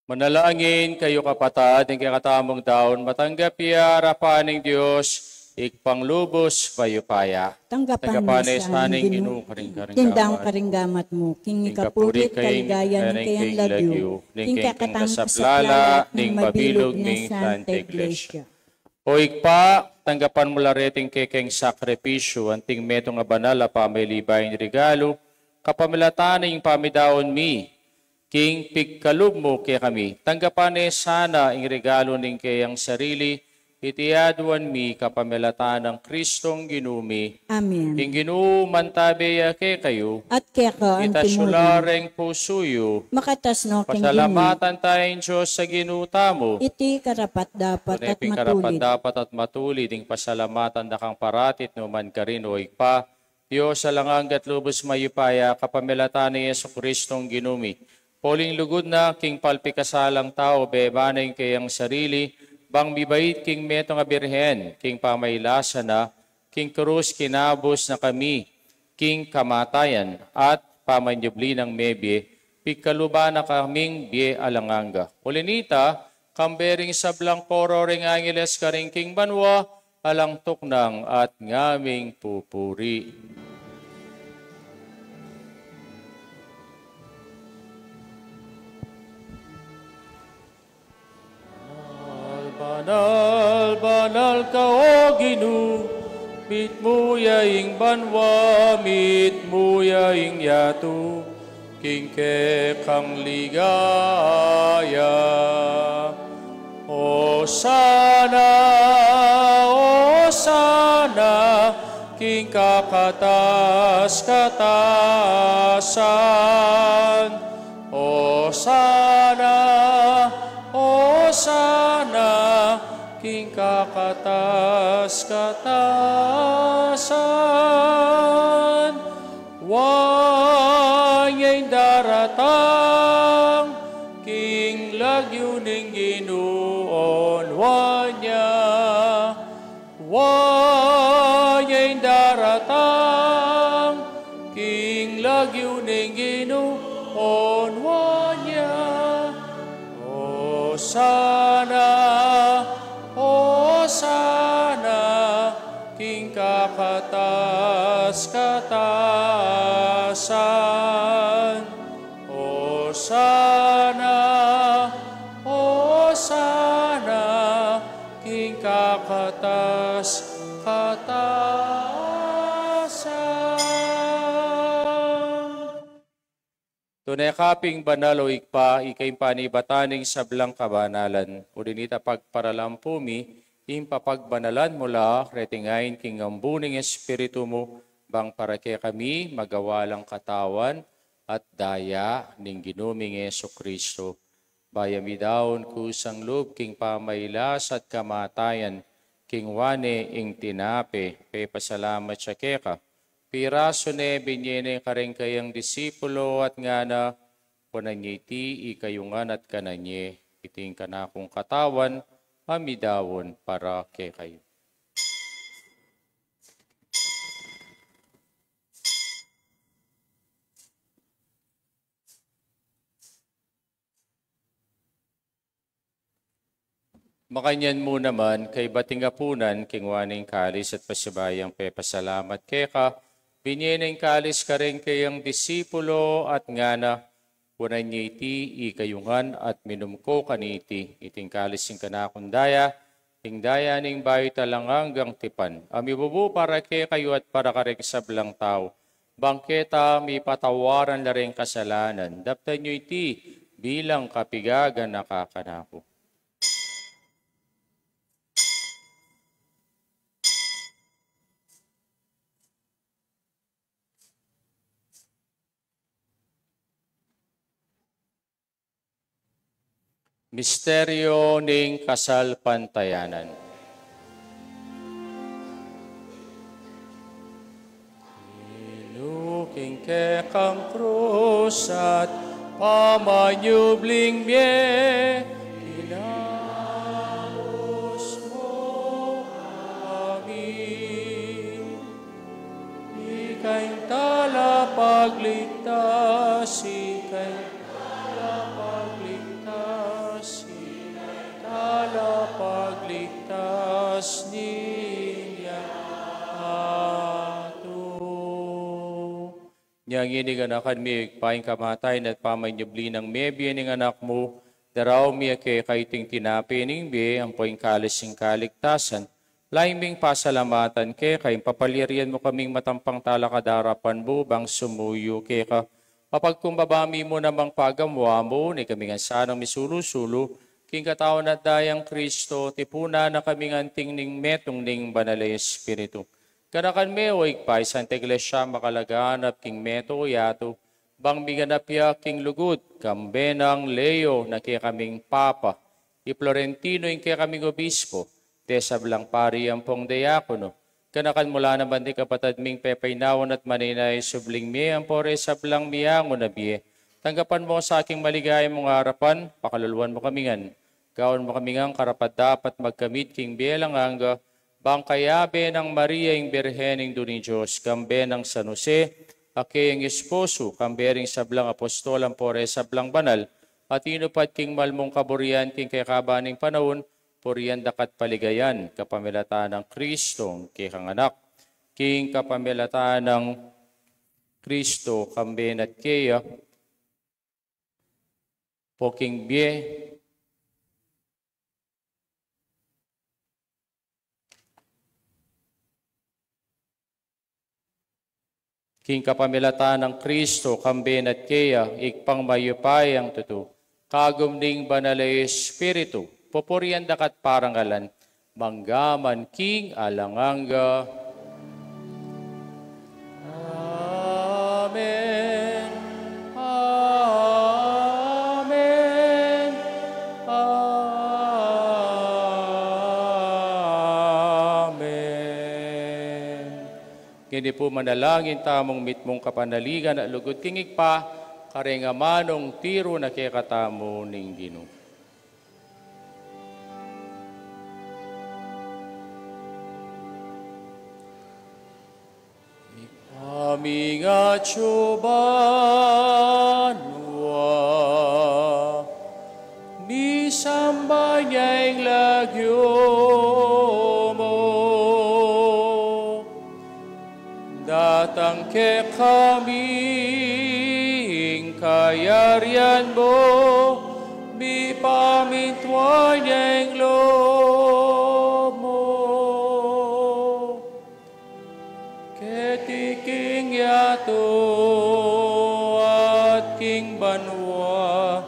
Manalangin kayu, kapatad, ing kekatamung daun matanggap ya arapan ning Dios Ibpang lubus mayupaya. Tanggapan ne sa ning Ginu karing gamat mu, king ikapuri at kaligayan ning kayang lagyu, king kekatamung kasaplalan at ning mabilug ning Santa Iglesia. O Ibpa, tanggapan mu la reting kekeng sakripisyu anting metung a banal a pamilibay ning regalu, kapamilatan ning pamidaun mi king pigkalub mu kekami. Tanggapan ne sana ing regalu ning keyang sarili, iti aduan mi kapamilatan nang Kristong Ginu mi. Amen. Ing Ginu mantabe ya kekayu. At keka antimurin. Itas yu la reng pusu yu. Makatas no king Ginu. Pasalamatan taya ing Dios a Ginu tamu. Iti karapat-dapat at matulid. Tune pin karapat-dapat at matulid ing pasalamatan da kang parati at nukarin man, O Ibpa, Dios a alang angga at lubus mayupaya, kapamilatan nang Jesukristong Ginu mi. Uling lugud na king palpikasalang tau, bebana ing keyang sarili, bang mibait king metung a birhen, king pamailasan na king krus kinabus na kami king kamatayan, at pamanyubli nang mebie, pigkaluban na kaming bie alang angga. Uli nita, kambe ring sablang koro ring angeles karin king banua, alang tuknang at ngaming pupuri. Banal, banal, banal ka, O Ginu, mitmu ya ing banua, mitmu ya ing yatu, king kekang ligaya. Osana, Osana, king kakatas-katasan. Osana, Osana, king kakatas-katasan. Wa nya ing daratang king lagyu ning Ginu, o, wa nya. Wa nya ing daratang king lagyu ning Ginu, o, wa nya. Osana, Osana, king kakatas-katasan. Osana, Osana, king kakatas-katasan. Tune ka pin banal, O Ibpa, ika ing panibatan ning sablang kabanalan. Uli nita, pagparalampu mi, ing papagbanalan mu la reti ngan king ambu ning Espiritu mu, bang para kekami magawa lang katawan at daya ning Ginu ming Jesucristo. Bayu mi daun kusang lub king pamailas at kamatayan, kinua ne ing tinape, pepasalamat ya keka, pirasu ne, binie ne karing kayang disipulo at ngana: Kunan ye iti ikayu ngan at kanan ye, iti ing kanakung katawan a midaun para kekayu. Makanyan mu naman, kaybat ning apunan, kinua ne ing kalis at pasibayu yang pepasalamat keka, Binye ne ing kalis kareng kayang disipulo at ngana: Kunan ye iti ikayu ngan at minum ko kaniti, iti ing kalis ning kanakung daya, ing daya ning bayu at alang anggang tipan, a mibubu para kekayu at para kareng sablang tau, bang keta mipatawaran la reng kasalanan. Daptan yu iti bilang kapigaganaka kanaku. Misteryo ning kasalpantayanan. King kekang krus at pamanyubling mie, kinabus mu kami. Ika ing talapagligtas, ika ing talapagligtas, ika ing talapagligtas ning yatu. Nya ngeni, ganakan mi, Ibpa, ing kamatayan at pamanyubli nang mebie ning Anak mu, daraun mi keka iting tinape ning bie ampo ing kalis ning kaligtasan, lalu ming pasalamatan keka ing papalyarian mu kaming matampang talakad king arapan mu bang sumuyu keka. Mapagkumbaba mi mu namang pagamuan mu, nung ikami ngan sanang misulu-sulu king katawan at dayang Kristo, tipunan na kaming anting ning metung ning Banal a Espiritu. Ganakan me, o Ibpa, ing Santa Iglesia makalaganap king metung a yatu, bang miganap ya king lugud, kambe nang Leo na kekaming Papa, i Florentino ing kekaming Obispo, ding sablang pari ampong diakono. Ganakan mu la naman ding kapatad ming pepainawa at manenaya king subling mie ampo reng sablang miangu na bie. Tanggapan mu sa king maligaya mung arapan, pakaluluan mu kami ngan. Gawan mu kami ngan karapat-dapat magkamit king bie alang angga, bang kayabe nang Maria ing Birhen Indu ning Dios, kambe nang San Jose a keyang esposo, kambe ring sablang apostol ampo reng sablang banal a tinupad king mal mung kaburian king kekaban ning panaun, purian da ka at paligayan kapamilatan nang Kristong kekang Anak. King kapamilatan nang Kristo, kambe na at keya, o king bie, king kapamilatan nang Kristo, kambe na at keya, Ibpang mayupayang tutu, kagum ning Banal a Espiritu, pupurian da ka at parangalan, mangga man king alang angga. Amen. Amen. Amen. Ngeni pu manalangin tamung mitmung kapanaligan at lugud king Ibpa, kareng amanung tiru na kekatamu ning Ginu. Ibpa mi atsu ka banua, misamban ya ing lagyu mu. Datang kekami ing kayarian mu, mipamintuan ya ing lub mu. Keti king yatu at king banua,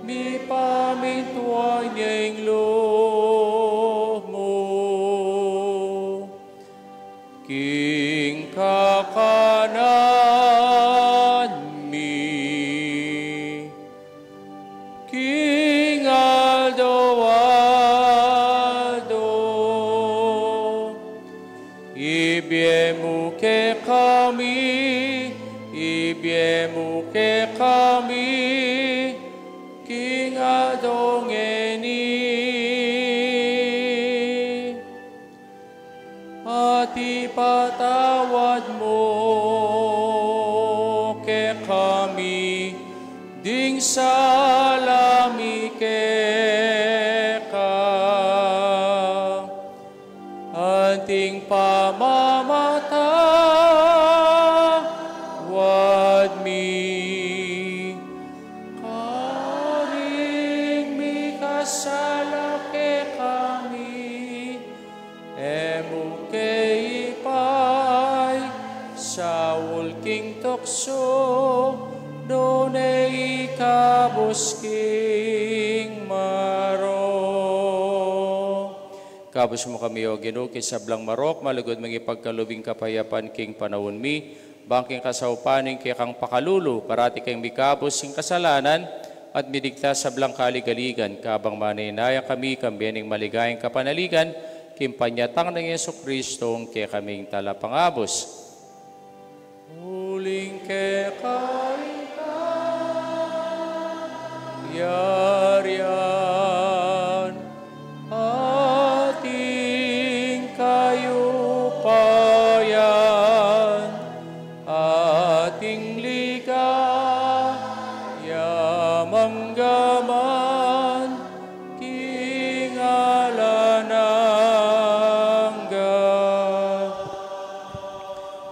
mipamintuan ya ing lub mu. King kakanan mi king aldo-aldo, ibie mu kekami, ibie mu kekami king aldo ngeni. At ipatawad mu kekami ding sala mi keka, anting pamamatay Emu ke ipaisaul king tuksu, nune ikabus king marok. Ikabus mu kami, O Ginu, king sablang marok, malugud mung ipagkalub ing kapayapan king panaun mi, bang king kasaupan ning kekang pakalulu, parati kaming mikabus king kasalanan, at miligtas sablang kaligaligan, kabang manenaya kami, kambe ning maligayang kapanaligan, king panyatang nang Jesucristo, ing kekaming Talapangabus. Uling keka ing kayarian, at ing kayupayan, at ing ligaya manggaman king alang angga.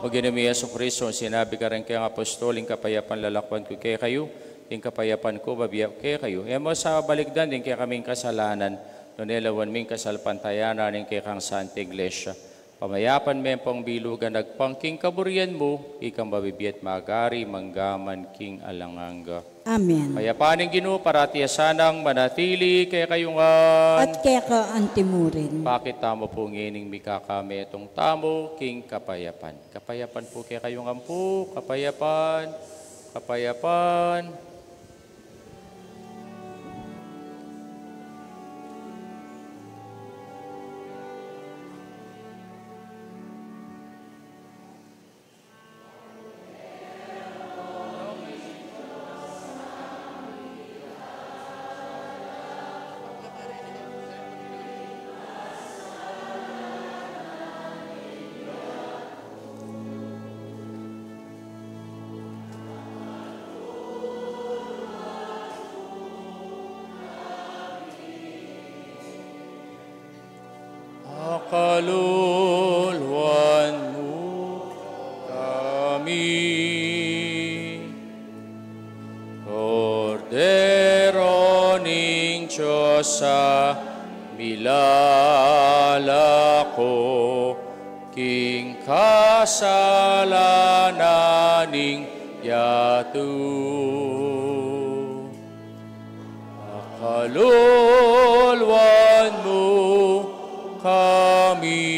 O Ginu mi Jesucristo, sinabi karing kekang apostol, ing kapayapan lalakwan ku kekayu, ing kapayapan ku bibie ku kekayu. E mu sa balikdan ding kekaming kasalanan, nune lawan me ing kasalpantayanan ning kekang Santa Iglesia. Pamayapan me pung bilugan agpang king kaburian mu, ikang mabibie at mag-ari manggaman king alang angga. Amen. Ing kapayapan ning Ginu parati ya sanang manatili kekayu ngan. At keka antimurin. Pakit tamu pu ngening mikakametung tamu king kapayapan. Kapayapan pu kekayu ngan pu, kapayapan, kapayapan. Pakaluluan mu kami. Kordero ning Dios a milalako king kasalanan ning yatu. Pakaluluan mu kami.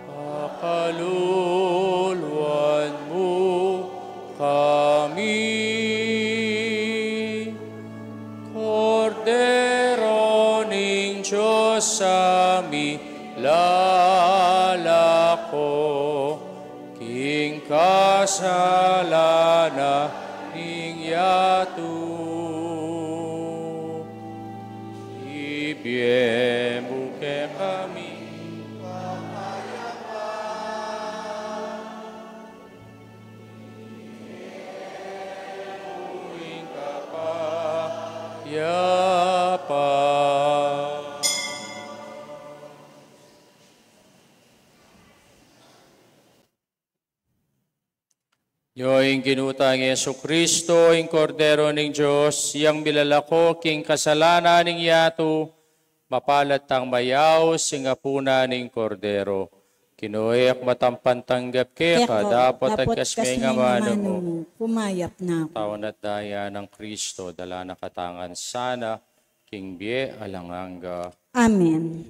Pakaluluan mu kami. Kordero ning Dios a milalako king kasalanan ning yatu. Ibie mu kekami ing kapayapan. Yu ing Ginu tang Jesucristo, ing Kordero ning Dios, yang milalako king kasalanan ning yatu, mapalad tang mayaus king apunan ning Kordero. Kinu e ku matampan tanggap keka, dapot agkas me ing amanu mu, kumayap na ku. Katawan at daya nang Kristo, dala na katamu ngan sana king bie alang angga. Amen.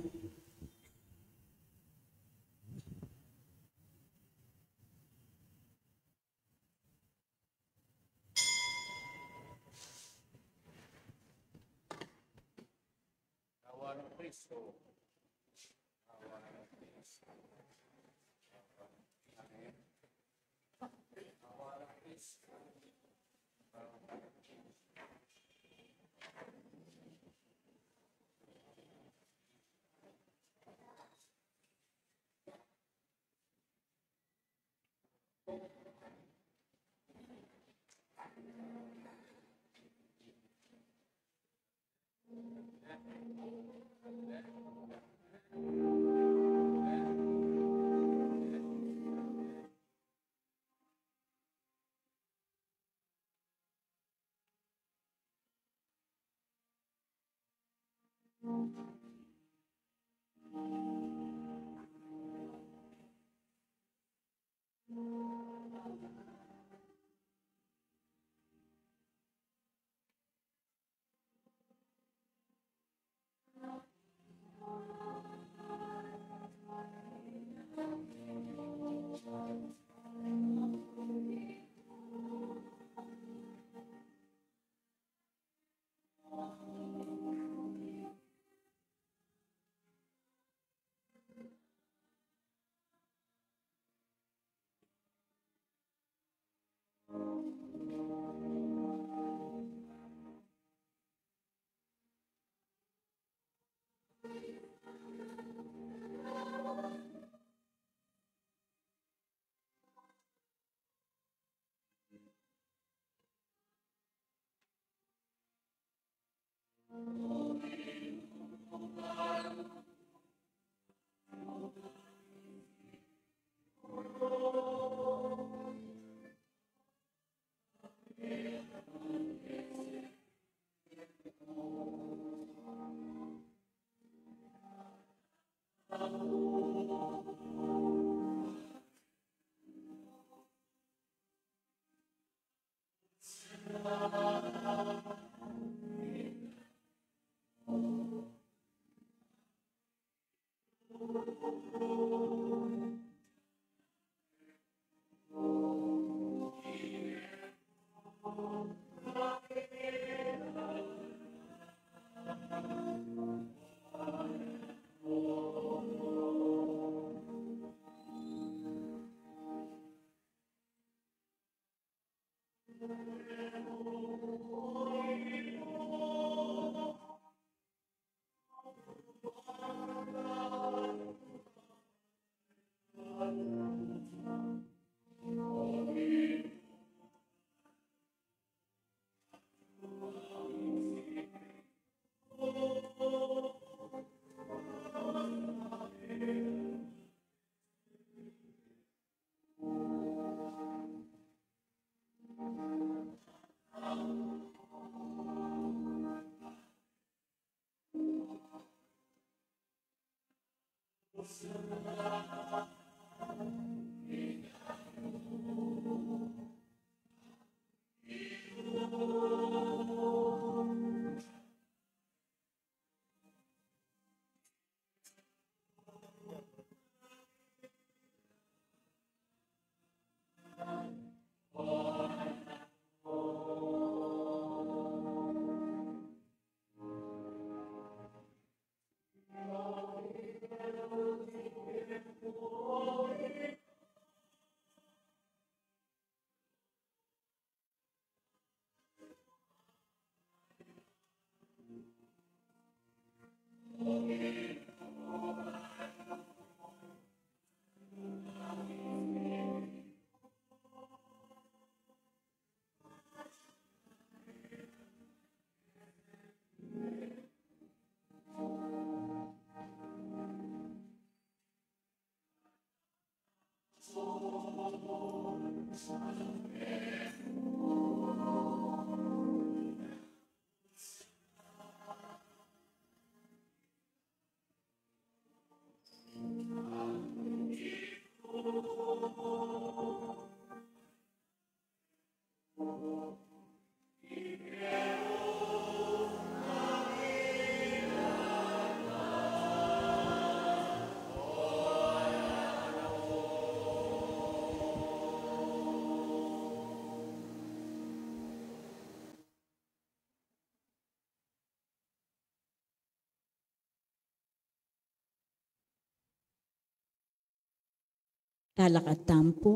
Talakad tamu pu.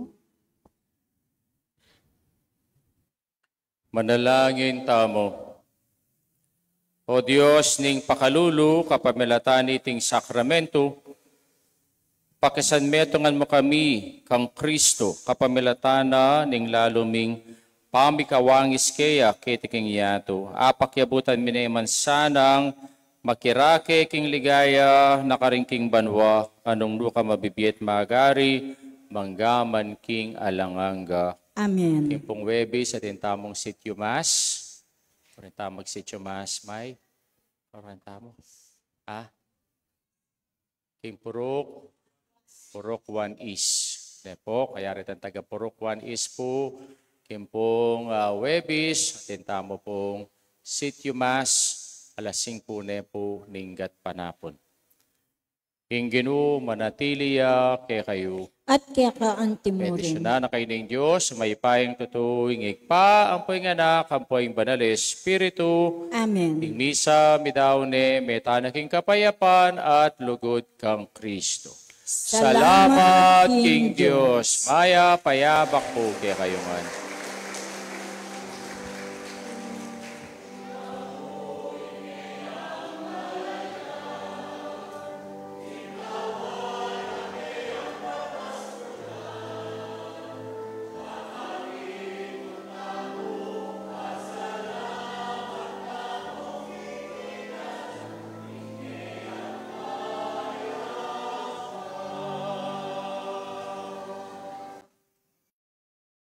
Manalangin tamu. O Dios ning pakalulu, kapamilatan niting sakramentu, pakisanmetungan mu kami kang Kristo, kapamilatan na ning lalu ming pamikawangis keya keti king yatu. Apakyabutan mi ne man sanang makirake king ligaya na karin king banua, a nung nu ka mabibie at magari, mangga man king alang angga. Amen. King pung Webis, atin tamung sitio mas. Puri tamu mag sitio mas, may. Puri tamu. Ah? King Purok, Purok One East. Ne pu, kaya reta taga Purok One East pu, king pung, ah, Webis, atin tamu pung sitio mas, alas singku ne pu ning gatpanapun. Ing Ginu manatili ya kekayu. At keka antimurin. Bendisyunan na kayu ning Dios, mayupayang tutu, ing Ibpa, ampo ing Anak, ampo ing Banal a Espiritu. Amen. Ing misa midaun ne, mete na king kapayapan at lugud kang Kristo. Salamat king Dios. Mayap a yabak pu kekayu ngan.